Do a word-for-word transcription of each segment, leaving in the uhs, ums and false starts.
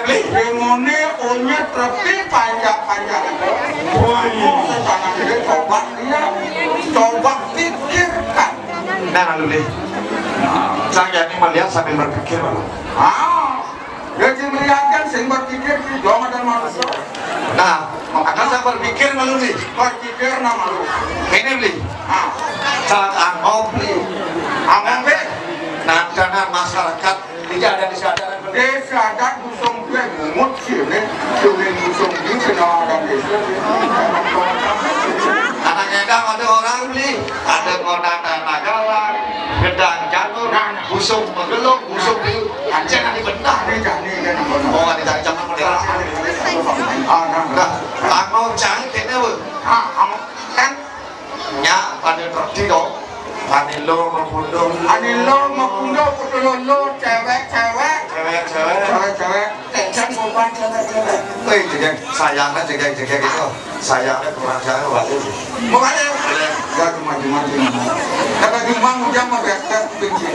Beli. Limone onyet repi panjang-panjang. Wah, iya. Tanah gede, coba lihat. Coba pikirkan. Nah, lalu, Beli. Sang Yani melihat sambil berpikir, lalu. Ah, dia sing melihat kan, sing berpikir, si dong ada manusia. Nah, akan saya berpikir, lalu, Beli. Berpikir nama lu. Ini, Beli. Ah. Saat angop, Beli. Angop, Beli. Nah, karena masyarakat tidak ada di sadar. Desa adat Busung gue bungut sih, nih. Sulit Busung gue kenal adat desa. Anak Edang ada orang, Beli. Ada Konata Nagalang, Gedang Janur, nah, nah. Busung Magelung, Busung Biu. Anjing, ada benar. Ini jani kan, oh, ada jani, jangan modern. Ah, nah. Nah, angop cang kene, Beli. Ah, angop kan. Nya pada ngerti dong. Anilo mapundung. Anilo mapundung, putu lolo, cewek-cewek. Cewek-cewek. Cewek-cewek. Tekan bukan cewek-cewek. Wih, jegeg, sayangnya jegeg-jegeg itu. Sayangnya kurang sayang, Pak. Mau balik? Boleh. Ya, cuma-cuma. Kata cuma, ujang mah biasa, pincin.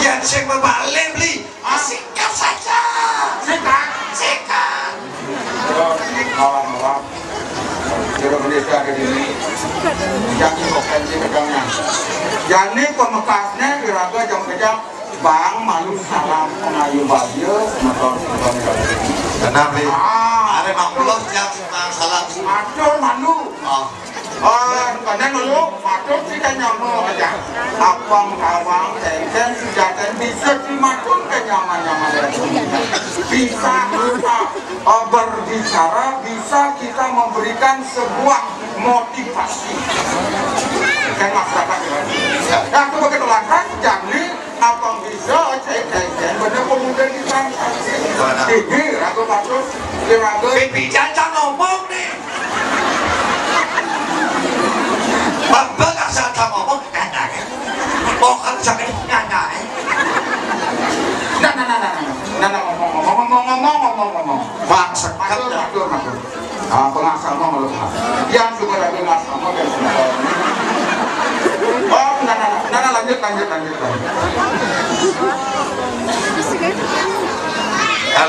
Ya, saya mau balik, Beli. Ah, sikat saja. Sikat? Sikat. Awan, awan. Jero pendeta gedene. Jani kompetensi pedangnya. Jani pamekasne iraga jam kejang. Bang, malu salam pengayu bahagia, semeton, semeton. Benar, Beli. Ah. Ada enam belas jam, Bang, salam. Aduh, malu. Oh. Oh, kadang lu patut kita nyamuk aja. Abang, abang, tenten, sudah ten, bisa dimaklumkan nyaman-nyaman. Bisa kita, eh, berbicara, bisa kita memberikan sebuah motivasi. Kan masyarakat ya. Nah, aku begitu lantas, jadi abang bisa, saya tenten, bener pemuda di transaksi. Ini, aku patut, kira-kira. Pipi jangan ngomong nih. Bapa kasar sama ngomong, ngandai. Mau kan sampai ngandai. Nah, nah, nah, nah, nah. Nah, nah, ngomong, ngomong, ngomong, ngomong, ngomong, ngomong. Bang, sekat. Matur, ya. Matur, matur. Ah, pengasal mau malu. Yang suka lagi ngasal mau, yang suka. Oh, nah, nah, nah, nah, nah, lanjut, lanjut, lanjut, lanjut.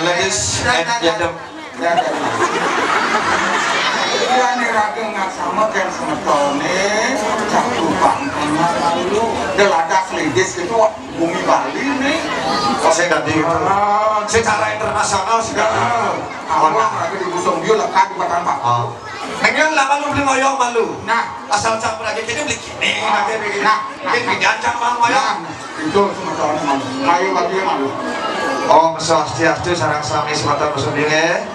Ladies and gentlemen. Ya, kan? Iya, nih, raga nggak sama kan semetone, satu bangkana lalu. Deladas lidis itu bumi Bali, nih. Oh, saya nggak di-, ah, secara internasional sudah. Ya. Awal raga di Busung Biu lekat di Batam, Pak. Oh. Dengan lama lu beli ngoyong malu. Nah. Asal campur aja, kita beli kini, nah, pakai begini. Nah. Mungkin pindah sama ngoyong. Nah. Itu semeton malu. Ayo, Pak, dia malu. Om Swastiastu, sareng sami semeton Busung Biu, eh.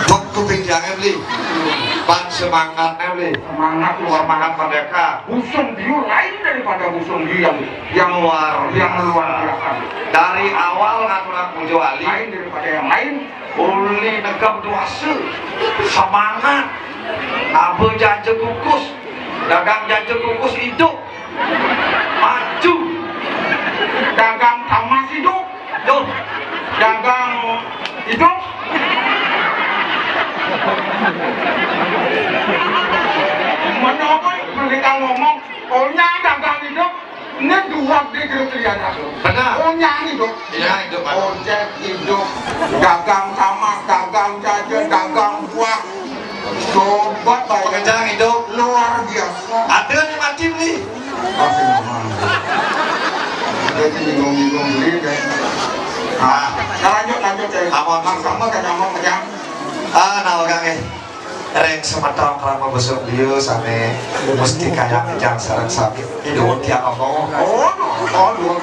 Bek kuping tiangnya beli. Pan semangatnya beli. Semangat luar, semangat merdeka. Busung Biu lain daripada Busung Biu yang, yang luar, yang luar biasa. Dari awal ngaturan pujo alit. Lain daripada yang lain. Uli negep duasa. Semangat. Apa jaja kukus. Dagang jaja kukus hidup. Maju. Dagang tamas hidup. Hidup. Dagang hidup. Mana boleh kita ngomong, oh, nya dagang hidup. Ini dua di grup lian aku. Benar. Oh, nya hidup. Iya, hidup, Pak. Ojek hidup. Dagang tamas, dagang jajan, dagang buah. Coba bayangkan. Pekerjaan hidup. Luar biasa. Ada nih mati beli. Masih ngomong. Jadi bingung-bingung beli deh. Nah, nah, lanjut, lanjut, ya. Aman. Mas, sama kan ngomong, ya? Ah, nah, Kang, eh. Ring semeton krama Busung Biu sami mesti kayang ejang sareng sami. Iduh, tiang ngomong. Oh, oh, oh,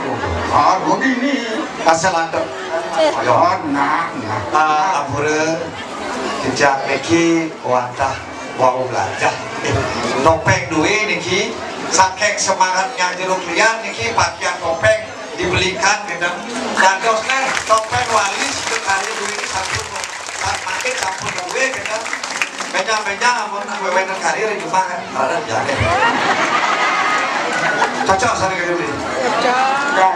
oh, oh, ini. Asal antep. Ayo. Oh, nah, nah. Ah, ampura. Kijang niki wantah wau belanja. Topeng duwe niki, saking semangatnya jeruk lian niki, pakaian topeng dibelikan, gitu. Dados neh topeng walis, itu kali duwe niki sampun, makin sampun duwe, gitu. Beda-beda, amun wewenan karir, cuma kan. Ada jaket. Cocok sama kayak gini. Cocok.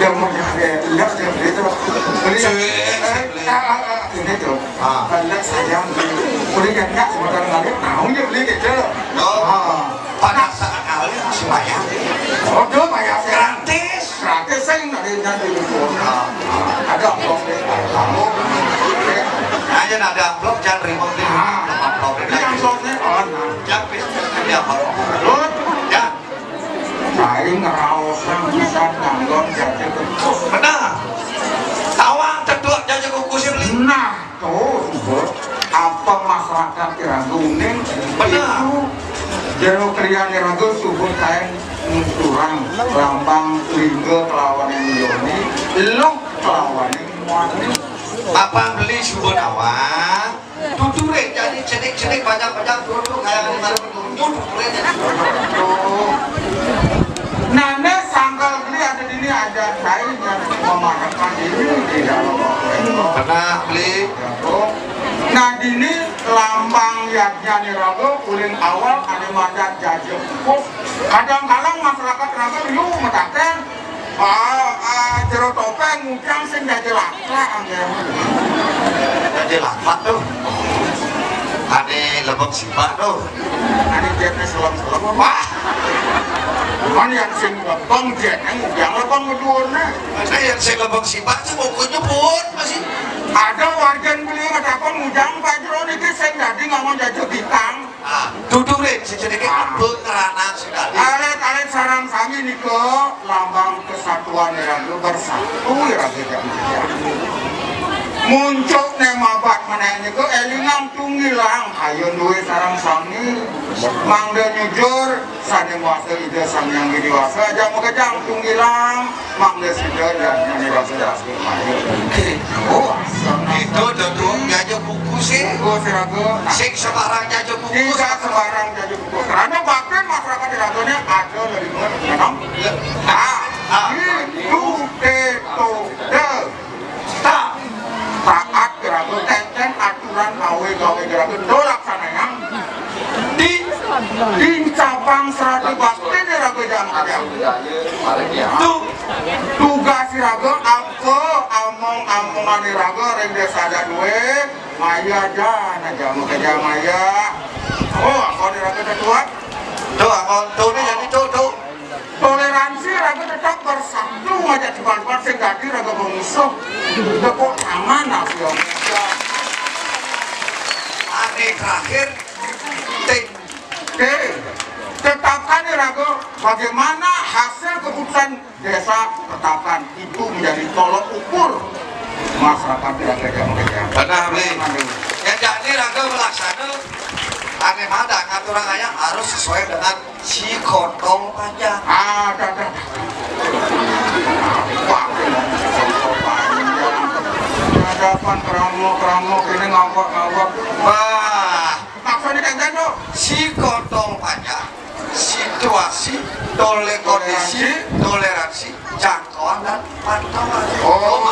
Ya, ya, mau ya, ya, ya, ya, gitu. Beli, eh, ah, ah, ah, ini tuh. Ah. Banyak sayang. Beli kan nggak, sebentar lagi, mau ya beli gitu. Oh. Ah. Pada saat awalnya masih bayar. Oh, tuh bayar. Gratis. Gratis. Ada amplop deh. Kamu. Aja ada amplop, jangan terima di amplop. Ini amplopnya, oh, nah. Jangan, ini amplop. Terus? Ya. Aing ngeraosan bisa nanggon jaja kukus. Benar. Tawang cedok jaja kukus, Bli. Nah, tuh, Bos. Apa masyarakat Iraga uning? Benar. Itu jero krian Iraga subuh kain musurang, lambang lingga kelawan yang yoni, lok kelawan yang muani. Bapak Bli subuh nawang. Tuturé jadi cenik-cenik, banyak-banyak, duduk kayak lima ribu, tuturé jadi. Nah, né sangkal Bli ada di ini, ada saya yang memahamkan ini di dalam. Pernah Bli. Nah, dini lambang yadnya nih raga, uling awal ada madat jaja kukus. Kadang-kadang masyarakat raga lu matakan, ah, ah, jero topeng ngujang sing dadi lapa, angger. Dadi lapa tuh. Ane lebek sibak tuh. Ane jene selem-selem. Wah. Cuman yang sing lebeng jene ngujang lebeng ngeduwurne. Ada yang sing lebek sibak tuh buku nyebut masih. Ada warga beli ngatakan ngujang Pak Jero niki sing dadi ngomong jaja bintang. Ah, tuturin sejenenge, ah, abang ngeranak sekali. Alit-alit sarang sami nika lambang kesatuan iraga, bersatu iraga jam kerja. Muncuk ne mabat meneh nika elingang tunggilang, ayo duwe sarang sami. Mangda nyujur, sane muasa Ida Sang Hyang Widi Wasa, aja makejang tunggilang. Mangda sida dan nyanyi rasa dasar mayu. Oh, asam. Itu dodong jaja kukus sih. Oh, siraga. Nah. Sing sembarang jaja kukus. Tidak sembarang jaja kukus. Karena bakti masyarakat iragane ada dari mana? Nah, ah, itu, itu, deh. Tak. Taat iraga, tenten aturan gawe-gawe iraga, do laksanayang. Di, di cabang srada bakti iraga jam kerja. Tu, tugas iraga, apa among-amongan iraga ring desa adat duwe, maya aja, nah jam kerja maya. Oh, apa iraga tetuat? Tuh, apa tuh nih jadi tuh, tuh. Toleransi raga tetap bersatu aja, cuman sing dadi raga bermusuh. Tepuk tangan, Asia Muda. Ane terakhir, T. T. Tetapkan ya raga, bagaimana hasil keputusan desa, tetapkan itu menjadi tolok ukur masyarakat desa Gajah Merdeka. Benar, Bli. Ya, jadi raga melaksana ane madak aturan ayah harus sesuai dengan si kontol panjang. Ah, dah, dah. Apa? Kontol panjang. Hadapan keramuk-keramuk ini ngambek-ngambek. Wah. Maksudnya kan, kan, tuh? Si kontol panjang, situasi, tole kondisi, toleransi, jangkauan dan pantauan. Oh,